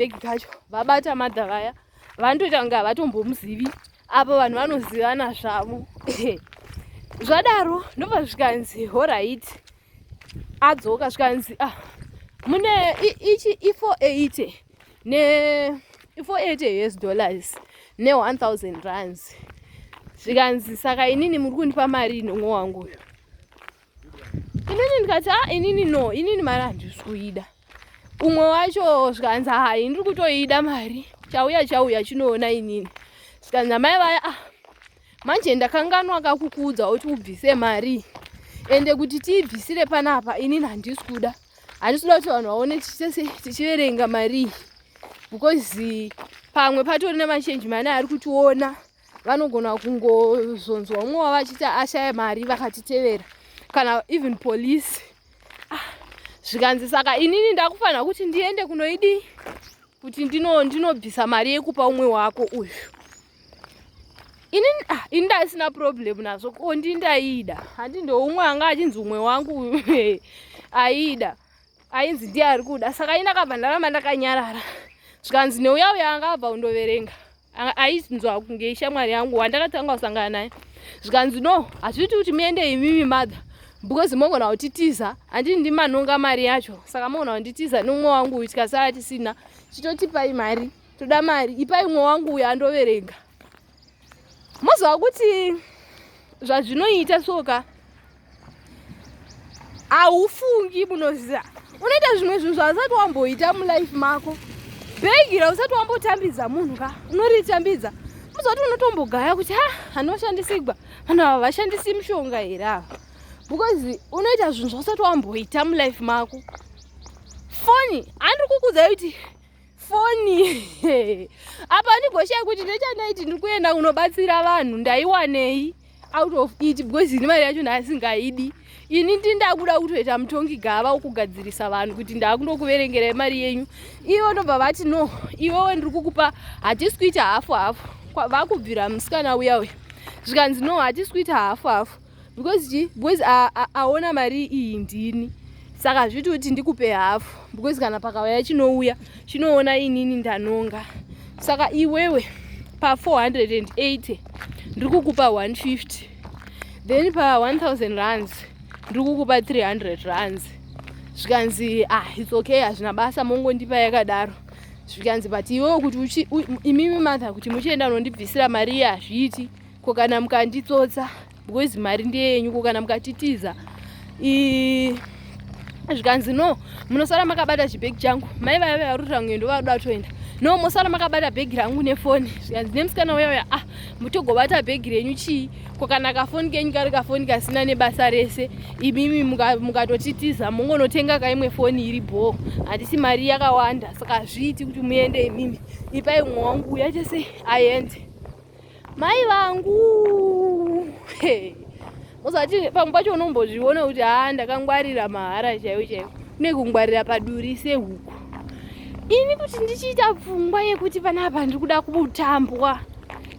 Bhegi kacho vabata madha vaya vanotoita kunge havatombomuzivi apa vanhu vanozivana zvavo. Zvadaro ndobva zvikanzi horaiti adzoka zvikanzi ah mune ichi i480 ne i480 us dollars ne 1000 rands zvikanzi saka inini muri kundipa mari inomwe wangu uyu. Inini ndikati ah inini no inini mari handisi kuida. Umwe wacho zvikanzi hai ndiri kutoida mari chauya chauya chinoona inini. Zvikanzi amai vaya ah manje ndakanganwa kakukuudza kuti ubvise mari ende kuti tiibvisire panapa inini handisi kuda handisi kuda kuti vanhu vaone tichitese tichiverenga mari iyi because pamwe patori nemachenji mani ari kutiona vanogona kungozonzwa umwe wavo achiti ashaya mari vakatitevera kana even police. Ah, zvikanzi saka inini ndakufanira kuti ndiende kunoidii kuti ndinobvisa mari yekupa umwe wako uyu. Inini ah, ini ndaisina problem nazvo ko ndi ndaida handi ndoumwe anga achinzi umwe wangu aida ainzi ndiye ari kuda saka ini ndakabva ndaramba ndakanyarara zvikanzi neuya uya anga abva kundoverenga ainzwa kunge ishamwari yangu wandakatanga kusangana naye zvikanzi no hazviiti kuti muende imimi mother because mogona kutitiza handii ndimanonga mari yacho saka mogona kunditiza neumwe wangu uyu tikasara tisina chitotipai mari toda mari ipai umwe wangu uyu andoverenga. Moziva kuti zvazvinoita soka haufungi munoziva unoita zvimwe zvinhu zvausati wamboita mulife mako. Bhegi rausati wambotambidza munhu ka unoritambidza muziva kuti unotombogaya kuti ha anoshandisigwa vanhu ava vashandisi mishonga here ava because unoita zvinhu zvausati wamboita mulife mako. Foni handiri kukuudzai kuti foni apa ndigoshaya kuti ndochandaiti ndiri kuenda kunobatsira vanhu ndaiwanei out of it because ini mari yacho ndaasingaidi ini ndindakuda kutoita mutongi gava wokugadzirisa vanhu kuti ndakundokuverengerai mari yenyu ivo ndobva vati no iwewe ndiri kukupa hatisi kuita hafu hafu vakubvira musikana uya uya zvikanzi no hatisi kuita hafu hafu because chi because aona mari iyi ndini saka hazviiti kuti ndikupe hafu because kana pakauya chinouya chinoona inini ndanonga saka iwewe pa 480 ndiri kukupa 150 then pa 1000 rands ndiri kukupa 300 rands zvikanzi ah it's okay hazvina basa mongondipa yakadaro zvikanzi but iwewe kuti imimi mother kuti muchienda unondibvisira mari iye hazviiti ko kana mukanditsotsa because mari ndeyenyu ko kana mukatitiza zvikanzi no munosara makabata chibhegi changu mai vaya vaya rungendo varuda kutoenda no mosara makabata bhegi rangu nefoni zvikanzi nemusikana uya uya ah mutogobata bhegi renyu chii ko kana kafoni kenyu kari kafoni kasina nebasa rese imimi mukatotitiza mungonotenga kaimwe foni iri bhoo handisi mari yakawanda saka hazviiti kuti muende imimi ipai umwe wangu uya chese aende mai vangu muzati pamwe pacho unombozviona kuti haa ndakangwarira mahara chaiwo chaiwo kune kungwarira paduri sehuku ini kuti ndichiita pfungwa yekuti panapa ndiri kuda kutambwa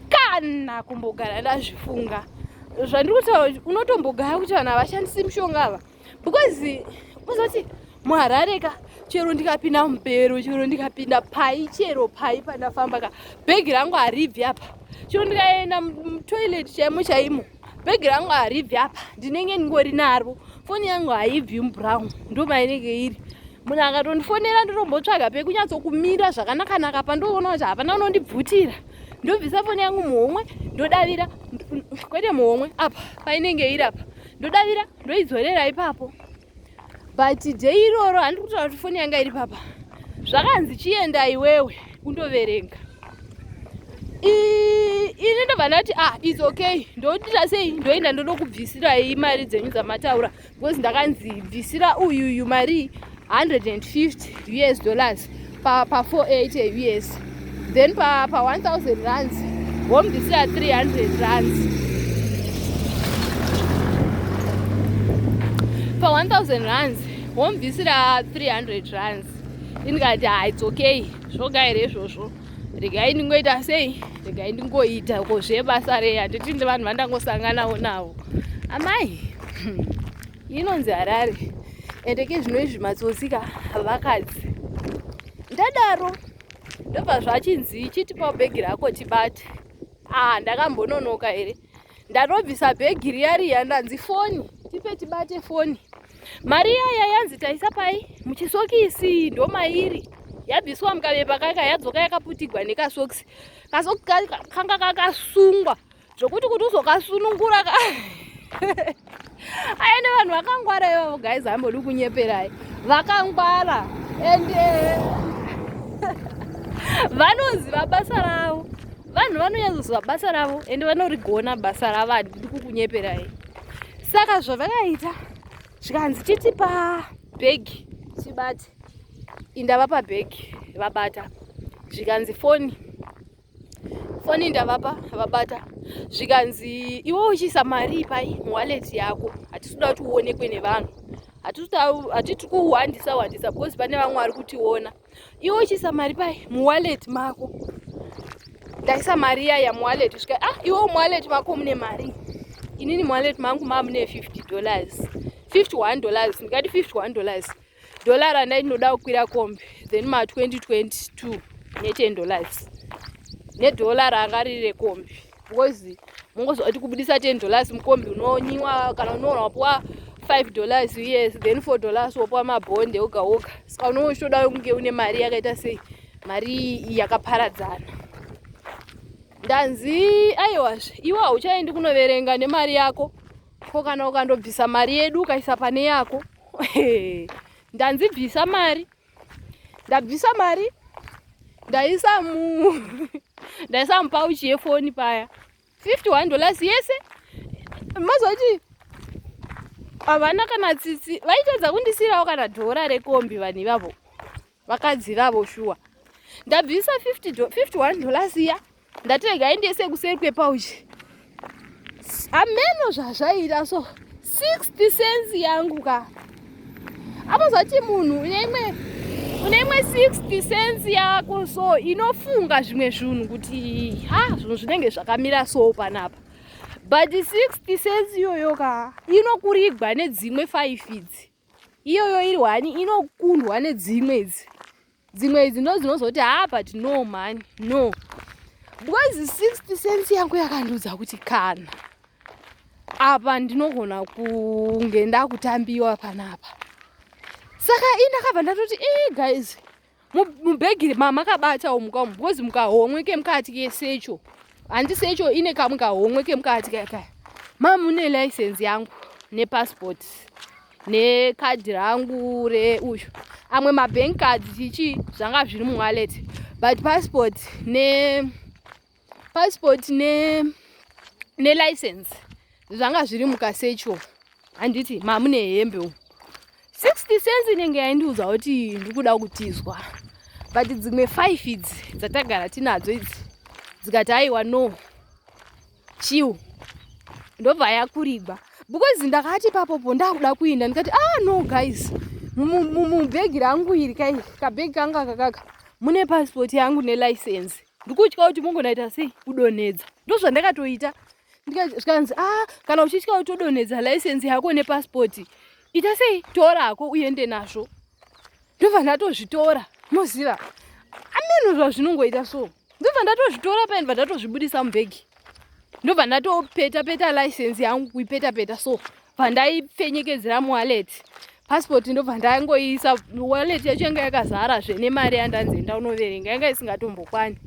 kana kumbogara ndazvifunga zvandiri kutaura unotombogaya kuti vanhu havashandisi mishonga ava because uzoti muHarare ka chero ndikapinda mubhero chero ndikapinda pai chero pai pandafamba ka bhegi rangu haribvi apa chero ndikaenda mutoilet chaimo chaimo bhegi rangu haribvi apa ndinenge ndingori naro foni yangu haibvi mubrown ndo mainenge iri munhu akatondifonera ndotombotsvaga pekunyatsokumira zvakanakanaka pandoona kuti hapana unondibvutira ndobvisa foni yangu muhomwe ndodavira kwete muhomwe apa painenge iri apa ndodavira ndoidzorera ipapo but day iroro handiri kutaura kuti foni yanga iri papa zvakanzi chienda iwewe undoverenga ini ndobva ndati ah its okay ndoita sei ndoenda ndonokubvisirai mari dzenyu dzamataura because ndakanzi bvisira uyuyu mari 150 us dollars pa, pa 480 us then pa, pa 1000 rands womubvisira 300 rands pa 1000 rands womubvisira 300 rands indikati ha its okay zvoga here izvozvo regai ndingoita sei regai ndingoita ko zvebasa rei handiti ndi vanhu vandangosanganawo navo amai inonzi Harare ende ke zvino izvi matsotsi ka vakadzi ndadaro. Ndobva zvachinzi chitipawo bhegi rako tibate. Ah, ndakambononoka here? Ndatobvisa bhegi riya riya, ndanzi foni tipe tibate foni. Mari yaya yanzi taisa pai muchisokisi, ndomairi yabviswa mukabepa kaka, yadzoka yakaputigwa nekasokisi. Kasokisi kanga kakasungwa zvokuti kuti uzokasunungura ka aende. Vanhu vakangwara ivavo guys, hambodi kunyeperai, vakangwara and vanoziva basa ravo. Vanhu vanonyatsoziva basa ravo ende vanorigona basa ravo, handidi kukunyeperai. Saka zvavakaita, zvikanzi chitipa bhegi tibate. Indavapa bhegi, vabata. Zvikanzi foni. Foni ndavapa, vabata. Zvikanzi iwe uchiisa mari pai muwallet yako, hatisi kuda kuti uonekwe nevanhu, hatiti kuwandisa wandisa because pane vamwe vari kutiona. Iwe uchiisa mari pai muwallet mako. Ndaisa mari iyaya muwallet. Svika, ah, iwe muwallet mako mune mari? Inini muwallet mangu maa mune $50, $51. Ndikati $51, dollar randainoda kukwira kombi, then ma 2022 ne$10, nedhola ranga riri rekombi, because mungozoti kubudisa $10 mukombi unonyiwa, kana unoona wapuwa $5, yes, then $4 wopuwa mabhonde oga oga. Saka unochitoda kunge une mari yakaita sei, mari yakaparadzana. Ndanzi aiwazve, iwe hauchaendi kunoverenga nemari yako, ko kana ukandobvisa mari yedu ukaisa pane yako? Ndanzi bvisa mari. Ndabvisa mari, ndaisa mupauchi yefoni paya, $51 yese. Mazoti havana kana tsitsi, vaitadza kundisirawo kana dhora rekombi vanhu ivavo, vakadzi vavo shuwa. Ndabvisa $51 iya, ndati regai ndiise kuseri kwepauchi. Ameno zvazvaita, so 60 cents yangu ka, apozati munhu une imwe 60 cents yako, so inofunga zvimwe zvinhu kuti ha, zvinhu zvinenge zvakamira so panapa. But 60 cents iyoyo ka inokurigwa nedzimwe 5 idzi. Iyoyo iri one inokundwa nedzimwe idzi. Dzimwe idzi ndo dzinozoti ha, but no man, no, because 60 cents yangu yakandiudza kuti kana apa ndinogona kunge ndakutambiwa panapa. Saka ii ndakabva ndatoti, e guys, mubhegi mamakabata umu kamu, because mukahomwe kemukati kesecho, handi secho ine kamwe kahomwe kemukati kaya, mamune license yangu nepassport nekadhi rangu reuyu, amwe mabank cards, chichi, zvanga zviri muwallet, but passport ne passport ne nelicense zvanga zviri mukasecho, handiti mamune hembe umu. 60 cents inenge yaindiudza kuti ndikuda kutizwa, but dzimwe 5 idzi dzatagara tinadzo idzi dzikati aiwa, no, chiu, ndobva yakurigwa, because ndakati papopo ndakuda kuinda, ndikati, ah no guys, mubhegi rangu iri kai, kabhegi kanga kakaka mune passport yangu nelicense, ndikutya kuti mungonaita sei kudonhedza. Ndozvandakatoita. Zvikanzi, ah, kana uchitya kuti todonhedza license yako nepassport, ita sei, torako uende nazvo. Ndobva ndatozvitora. Moziva ameno zvazvinongoita, so ndobva ndatozvitora paye, ndobva ndatozvibudisa mubhegi, ndobva ndatopeta peta license yangu, kuipeta peta so, bva ndaipfenyekedzera muwallet. Passport ndobva ndangoiisa. Wallet yacho yanga yakazarazve nemari yandanzi enda unoverenga, yanga isingatombokwani.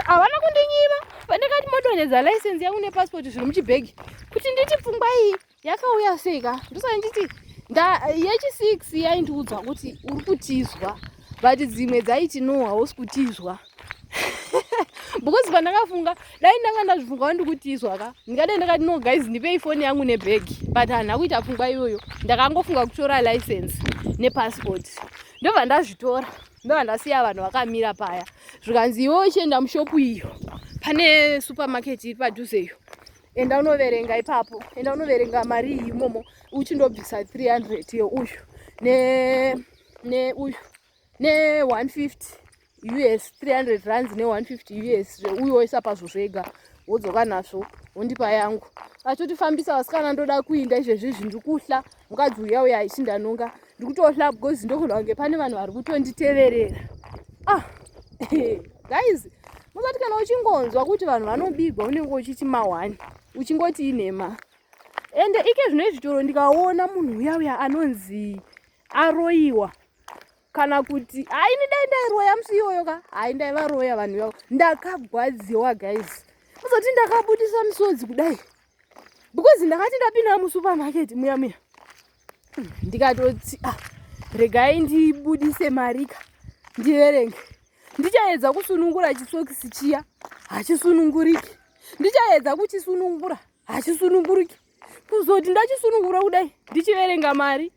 Havana kundinyima. Pandakati modonhedza license yangu nepassport zviri muchibhegi, kuti nditi pfungwa iyi yakauya sei ka? Ndosaka nditi yechi6 yaindiudza kuti uri kutizwa, but dzimwe dzaiti no, hausi kutizwa, because pandakafunga, dai ndanga ndazvifunga ndikutizwa ka, ndingadai ndakati, no guys, ndipei foni yangu nebhegi. But handina kuita pfungwa iyoyo. Ndakangofunga kutora license nepassport, ndobva ndazvitora, ndobva ndasiya vanhu vakamira paya. Zvikanzi iwe uchienda mushopu iyo, pane supermarket iri padhuze iyo, enda unoverenga ipapo, enda unoverenga mari iyi imomo, uchindobvisa 300 yeuyu neuyu ne150 US, 300 rands ne150 US zveuyu, woisa pazvo zvega, wodzoka nazvo, wondipa yangu. Achotifambisa vasikana, ndoda kuinda izvezvi izvi, ndiri kuhla. Mukadzi uya uya achindanonga, ndiri kutohla because ndogona kunge pane vanhu vari kutonditeverera. Ah. Guys, musati kana uchingonzwa kuti vanhu vanobigwa unenge uchiti mahwani, uchingoti inhema. Ende ike zvino izvi chero ndikaona munhu uya uya anonzi aroyiwa kana kuti haini, dai ndairoya musi iyoyo ka, hai, ndaivaroya vanhu ivavo. Ndakagwadziwa, guys. Muzoti ndakabudisa misodzi kudai because ndakati ndapinda musupermarket muya muya, ndikatoti, "Ah, regai ndibudise marika ndiverenge." Ndichaedza kusunungura chisokisi chiya, hachisununguriki. Ndichaedza kuchisunungura, hachisununguriki. Kuzoti ndachisunungura kudai, ndichiverenga mari,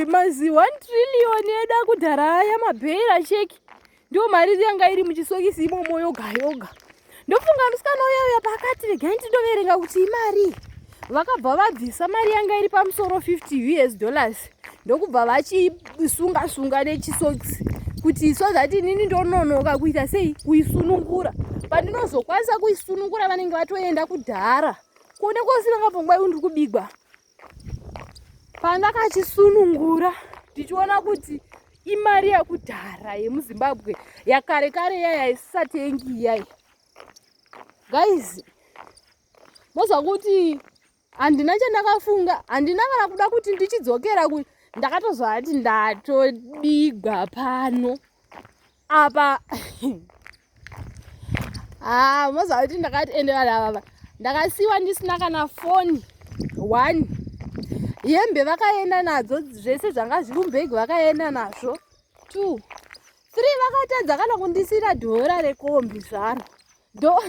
mazi 1 trillion edu akudhara aya, mabearer cheque, ndio mari yanga iri muchisokisi imomo yoga yoga. Ndofunga musikana uya uya pakati, "Regai ndindoverenga kuti imari." Vakabva vabvisa mari yanga iri pamusoro, 50 US dollars, ndokubva vachisunga sunga nechisokisi kuti so that inini ndononoka kuita sei, kuisunungura. Pandinozokwanisa kuisunungura, vanenge vatoenda kudhara. Kuonekwa usina pfungwa iu, ndiri kubigwa. Pandakachisunungura, ndichiona kuti imari yakudhara yemuZimbabwe yakare kare, iya yaisisatengi iyai. Guys, mozwa kuti handina chandakafunga, handina kana kuda kuti ndichidzokera. Ndakatozwa ati ndatobigwa pano apa. Ha, mozwa kuti ndakati ende vanhu ava, ndakasiyiwa ndisina kana foni one, hembe vakaenda nadzo, zvese zvanga zviri mubhegi vakaenda nazvo. Two, three, vakatadza kana kundisira dhora rekombi zvaro. Do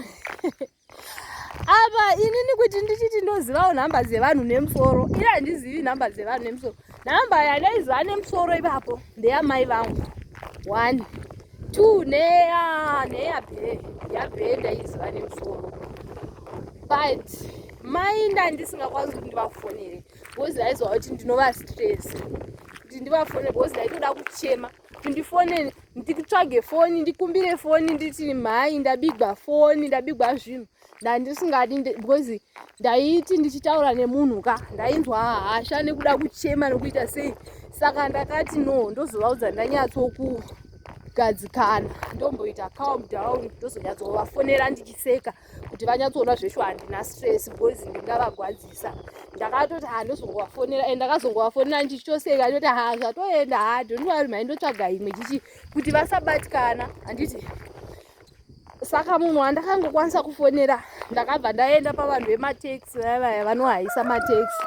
apa inini kuti ndichiti ndozivawo nhamba dzevanhu nemusoro, ini handizivi nhamba dzevanhu nemusoro. Nhamba yandaiziva nemusoro ipapo ndeyamai vangu, one, two, neya neyabhe yabhe ndaiziva nemusoro, but mai ndandisingakwanisi kuti ndivafonere because ndaiziva kuti ndinova stress kuti ndivafonere, because ndaitoda kuchema kuti ndifone, nditsvage foni, ndikumbire foni, nditi, "Mhai, ndabigwa foni, ndabigwa zvinhu." Ndandisingadi because ndaiti ndichitaura nemunhu ka, ndainzwa hasha nekuda kuchema nekuita sei. Saka ndakati, "No, ndozovaudza ndanyatsokugadzikana, ndomboita calm down, ndozonyatsovafonera ndichiseka kuti vanyatsoona zvesho handina stress, because ndingavagwadzisa." Ndakatoti, "Ha, ndozongovafonera." And ndakazongovafonera ndichitoseka, ndoti, "Ha, zvatoenda. Ha, don't worry mhai, ndotsvaga imwe," chichi kuti vasabatikana, handiti? Saka munhu wandakangokwanisa kufonera, ndakabva ndaenda pavanhu vemateksi vaya vaya vanohaisa mateksi,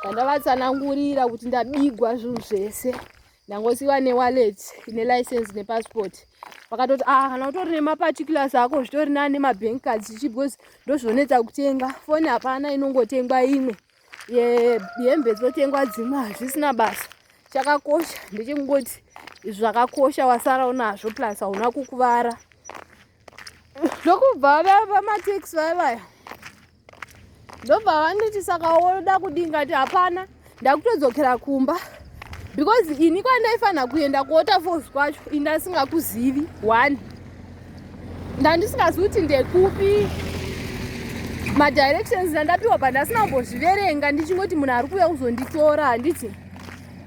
vandavatsanangurira kuti ndabigwa zvinhu zvese, ndangosiyiwa newallet nelicense nepassport. Vakatoti, "Ah, kana utori nemaparticulars ako zvitori nani, nemabank cards chichi, because ndozvonetsa kutenga. Foni hapana, inongotengwa imwe, hembe dzotengwa dzimwe, hazvisina basa. Chakakosha ndechekungoti zvakakosha wasara unazvo, plus hauna kukuvara." Ndokubva vamateksi vaya vaya ndobva vanditi, "Saka woda kudinga?" Ti, "Hapana, ndakutodzokera kumba," because ini kwandaifanira kuenda kuWaterfalls kwacho ini ndasingakuzivi. One, ndandisingazivi kuti ndekupi. Madirections ndandapiwa pandasina kumbozviverenga, ndichingoti munhu ari kuuya kuzonditora, handiti?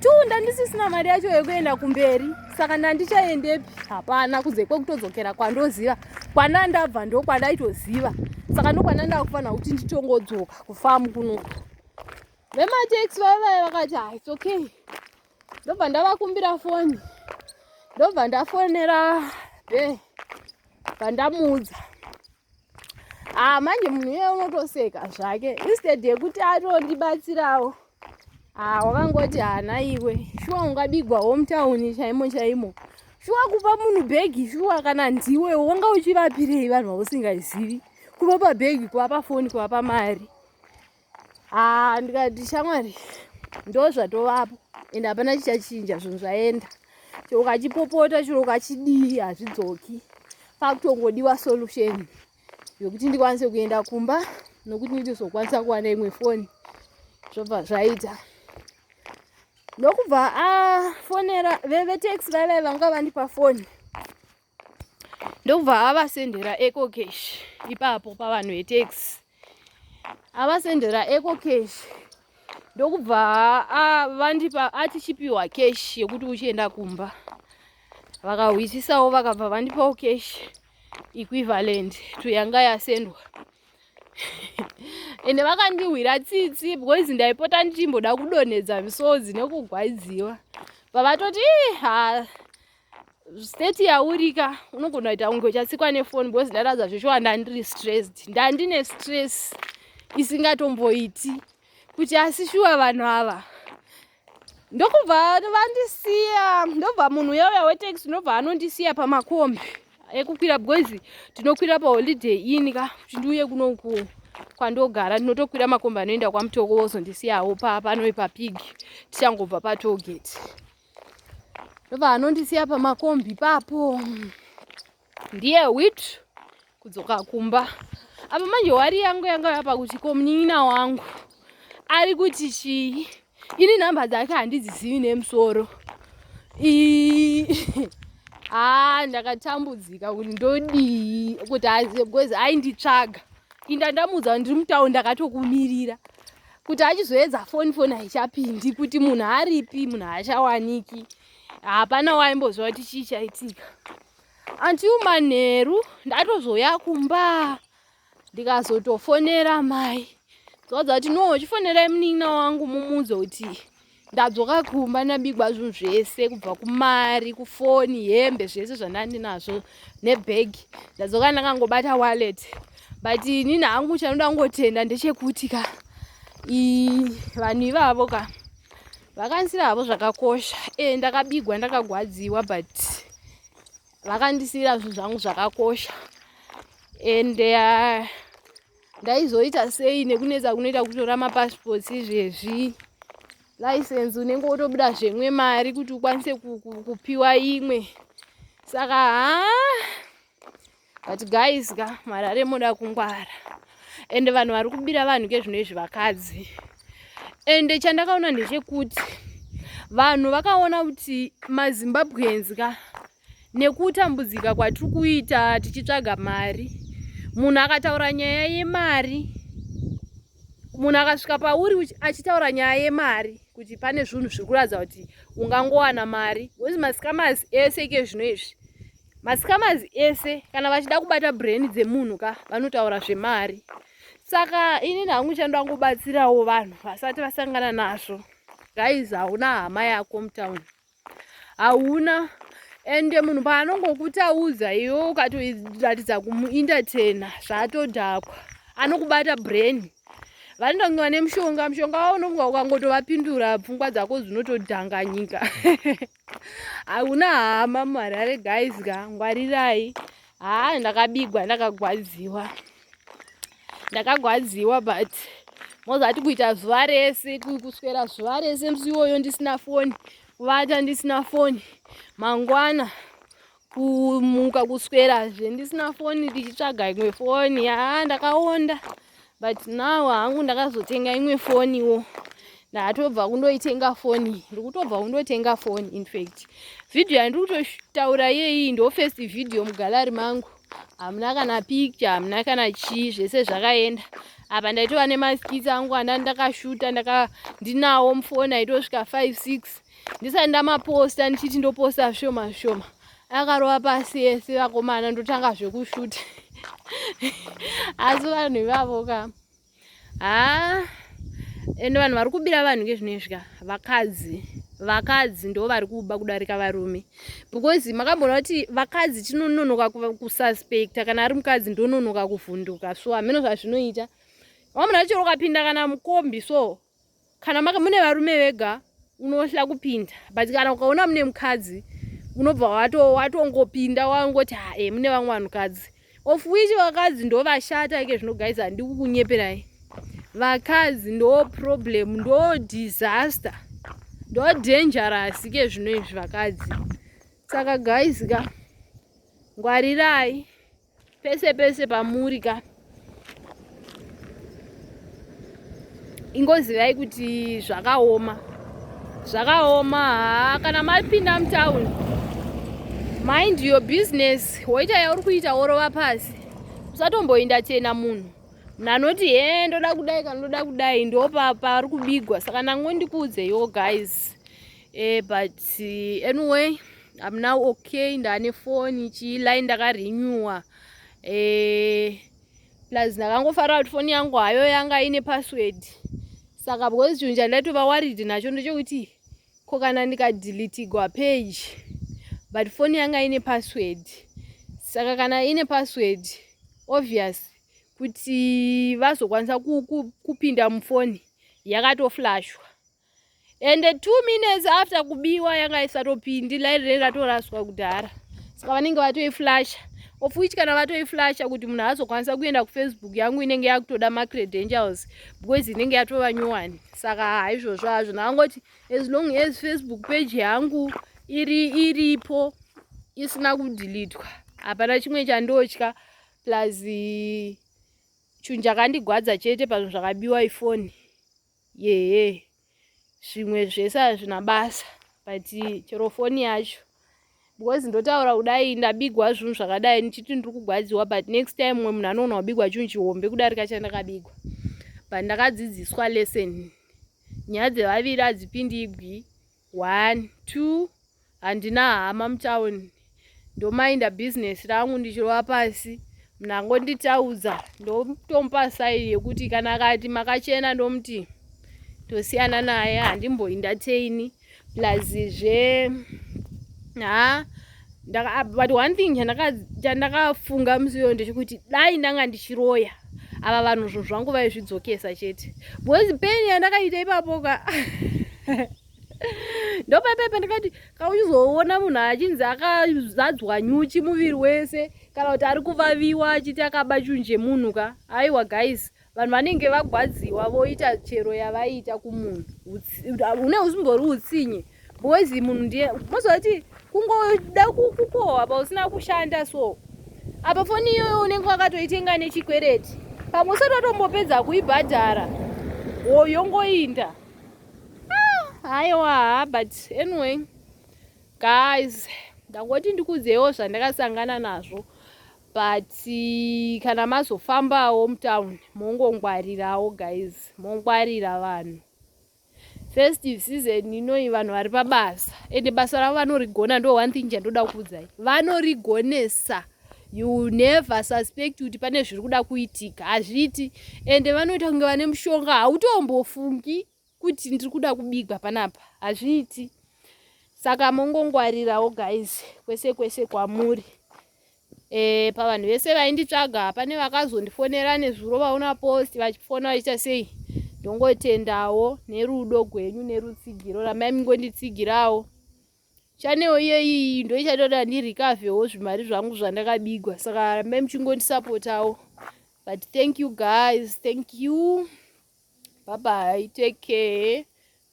Two, ndandisisina mari yacho yekuenda kumberi, saka ndandichaendepi? Hapana, kunze kwekutodzokera kwandoziva, kwanandabva, ndokwandaitoziva. Saka ndokwandanda kufanira kuti nditongodzoka kufamu kunoku. Vemateksi vaiva vaya vakati, "Ha, it's okay." Ndobva ndavakumbira foni, ndobva ndafonera be, bva Ah, manje munhu iye unotoseka zvake instead yekuti atondibatsirawo. Ah, wakangoti, "Hana iwe, shuwa ungabigwawo mutauni chaimo chaimo? Shuwa kupa munhu bhegi? Shuwa kana ndiwe wanga uchivapirei vanhu vausingazivi, kuvapa bhegi, kuvapa foni, kuvapa mari?" Ah, ndikati, "Shamwari, ndo zvatovapo, ende hapana chichachinja. Zvinhu zvaenda. Chero ukachipopota, chero ukachidii, hazvidzoki. Pakutongodiwa solution yokuti ndikwanise kuenda kumba nokuti ndizokwanisa kuwana imwe foni." Zvobva zvaita. Ndokubva afonera veteksi vaivai vanga vandipa foni, ndokubva avasendera EcoCash ipapo pavanhu veteksi. Avasendera EcoCash, ndokubva vandipa, ati, "Chipiwa cash yekuti uchienda kumba." Vakahwisisawo vakabva vandipawo cash equivalent to yanga yasendwa. Ende vakandihwira tsitsi because ndaipota ndichimboda kudonhedza misodzi nekugwadziwa. Vavatoti ha state yaurika unogona kuita kunge uchatsikwa nefoni because ndaratidza zveshuwa ndandiri stressed, ndandine stress isingatomboiti kuti asi shuwa vanhu ava ndokubva vandisiya. Ndobva munhu uya uya wetaxi ndobva anondisiya pamakombi ekukwira because tinokwira paholiday inn ka kuti ndiuye kunoku kwandogara, ndinotokwira makombi anoenda kwaMutoko wozondisiyawo pano papig tichangobva patollgate. Ndobva anondisiya pamakombi ipapo, ndiye wit kudzoka kumba. Apa manje worry yangu yanga yapa kuti ko munin'ina wangu ari kuti chii? Ini nhamba dzake handidzizivi nemusoro. Haa, ndakatambudzika kuti ndodii kuti azive because ainditsvaga. Inda ndamuudza kuti ndiri mutauni ndakatokumirira kuti achizoedza foni, foni haichapindi, kuti munhu aripi, munhu haachawaniki, hapana waimboziva kuti chii chaitika until manheru ndatozoya kumba. Ndikazotofonera mai dzoudza kuti no, chifonerai munin'ina wangu mumuudze kuti ndadzoka kumba, ndabigwa zvinhu zvese kubva kumari, kufoni, hembe, zvese zvandandinazvo nebhegi. Ndadzoka ndakangobata wallet. But inini hangu chanoda kungotenda ndechekuti ka vanhu ivavo ka vakandisira havo zvakakosha. E, ndakabigwa, ndakagwadziwa, but vakandisiyira zvinhu zvangu zvakakosha. And ndaizoita sei nekunetsa kunoita kutora mapassports izvezvi, license unenge wotobuda zvemwe mari kuti ukwanise kupiwa imwe. Saka ha, but guys ka, marare moda kungwara. Ende vanhu vari kubira vanhu kezvino izvi vakadzi. Ende chandakaona ndechekuti vanhu vakaona kuti maZimbabweans ka, nekutambudzika kwatiri kuita tichitsvaga mari, munhu akataura nyaya yemari, munhu akasvika pauri achitaura nyaya yemari kuti pane zvinhu zviri kuratidza kuti ungangowana mari, because mascammers ese ike zvino izvi, mascammers ese kana vachida kubata brain dzemunhu ka, vanotaura zvemari. Saka inini hangu chandoda kungobatsirawo vanhu vasati vasangana nazvo, guys, hauna hama yako mutauni, hauna. Ende munhu paanongokutaudza iwe ukatoratidza kumuentertaina, zvatodhakwa, anokubata brain. Vanoita kunge vane mushonga, mushonga wavo unonga ukangotovapindura pfungwa dzako dzinotodhanganyika. Hauna hama muHarare guys ka, ngwarirai. Haa, ndakabigwa, ndakagwadziwa, ndakagwadziwa, but mozati kuita zuva rese, kuswera zuva rese musi iwoyo ndisina foni, kuvata ndisina foni, mangwana kumuka kuswerazve ndisina foni tichitsvaga imwe foni, haa, ndakaonda. But now hangu ndakazotenga imwe foniwo, ndatobva kundoitenga foni, ndiri kutobva kundotenga foni. In fact, vhidhiyo yandiri kutotaura iyeiyi ndo first video mugallery mangu, hamuna kana picture, hamuna kana chii, zvese zvakaenda. Apa ndaitova nemaskits angu anda ndakashuta, ndaka ndinawo mufoni aitosvika 5 6 ndisati ndamaposta, ndichiti ndoposta zvishoma zvishoma, akarova pasi ese vakomana, ndotanga zvekushuta. Asi vanhu ivavo ka, ha, ende vanhu vari kubira vanhu ngezvinoizvi ka vakadzi. Vakadzi ndo vari kuba kudarika varume because makamboona kuti vakadzi tinononoka kususpecta. Kana ari mukadzi ndononoka kuvhunduka, so hameno zvazvinoita. Wamuna chero ukapinda kana mukombi, so kana mune varume vega unohla kupinda, but kana ukaona mune mukadzi unobva watongopinda, wangoti ha, e, mune vamwe vanhukadzi, of which vakadzi ndo vashata ike zvino. Guys, handi kukunyeperai, vakadzi ndo problem, ndo disaster, ndo dangerous ike zvino izvi vakadzi. Saka guys ka, ngwarirai pese pese pamuri ka. Ingozivai kuti zvakaoma, zvakaoma. Ha, kana mapinda mutauni, mind your business, woita yauri kuita, worova pasi, usatomboinda tena munhu. Munhu anoti he, ndoda kudai kana ndoda kudai, ndo pari kubigwa. Saka ndangondikuudzeyo guys, but anyway. I'm now okay. Ndane foni chiline ndakarenewa. Plus ndakangofarira kuti foni yangu hayo yanga ine password, saka because chinhu chandaitova worried nacho ndechekuti ko kana ndikadeletigwa page, but foni yanga ine password. Saka kana ine password, obvious kuti vazokwanisa kupinda mufoni yakatoflashwa. Ende 2 minutes after kubiwa yanga isatopindi, line rei ratoraswa kudhara. Saka vanenge vatoiflasha, of which kana vatoiflasha, kuti munhu azokwanisa kuenda kuFacebook yangu inenge yakutoda macredentials, because inenge yatova nyowani. Saka haizvozvo hazvo, ndakangoti as long as Facebook page yangu iri iripo, isina kudeletwa, hapana chimwe chandotya. Plus chinhu chakandigwadza chete pazvinhu zvakabiwa ifoni yehe. Zvimwe zvese hazvina basa, but chero foni yacho, because ndotaura kudai, ndabigwa zvinhu zvakadai ndichiti ndiri kugwadziwa, but next time mumwe munhu anoona kubigwa chinhu chihombe kudarika chandakabigwa. But ndakadzidziswa lesson: nyaya dzevaviri hadzipindigwi. One, two, handina hama mutauni. Ndomainda bhizinesi rangu ndichirova pasi. Munhu angonditaudza, ndotomupa saini yekuti kana akati makachena, ndomuti tosiyana naye, handimboentertaini. Plus zve ha, but one thing chandakafunga musi uyo ndechekuti dai ndanga ndichiroya ava vanhu, zvinhu zvangu vaizvidzokesa chete, because pain yandakaita ipapo ka, ndopepepe ndikati kauchizoona munhu achinzi akazadzwa nyuchi muviri wese, kana kuti ari kuvaviwa achiti akaba chinhu chemunhu ka. Aiwa guys, vanhu vanenge vagwadziwa, voita chero yavaita kumunhu. Une usimbori utsinye, because munhu ndiye mozoti kungoda kukohwa pausina kushanda. So apa foni iyoyo unenge wakatoitenga nechikwereti, pamwe usati watombopedza kuibhadhara, yongoinda. Aiwa, but anyway guys, ndangoti ndikudzewo zvandakasangana nazvo. But kana mazofambawo mutauni, mongongwarirawo guys, mongwarira vanhu. Festive season inoi, vanhu vari pabasa, ende basa ravo vanorigona. Ndo one thing chandoda kuudzai, vanorigonesa. You never suspect kuti pane zviri kuda kuitika, hazviiti. Ende vanoita kunge vane mushonga, hautombofungi kuti ndiri kuda kubigwa panapa, hazviiti. Saka mongongwarirawo guys, kwese kwese kwamuri. Pavanhu vese vainditsvaga, pane vakazondifonera nezuro vaona post, vachifona vachiita sei. Ndongotendawo nerudo gwenyu nerutsigiro ramai mingonditsigirawo. Channel iyeyi ndo ichatoda ndirecoverwo zvimari zvangu zvandakabigwa, saka ramai muchingondisupportawo. But thank you guys, thank you, bye bye, take care.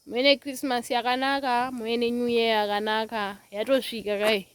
Muve neChristmas yakanaka, muve neNew Year yakanaka. Yatosvika kai.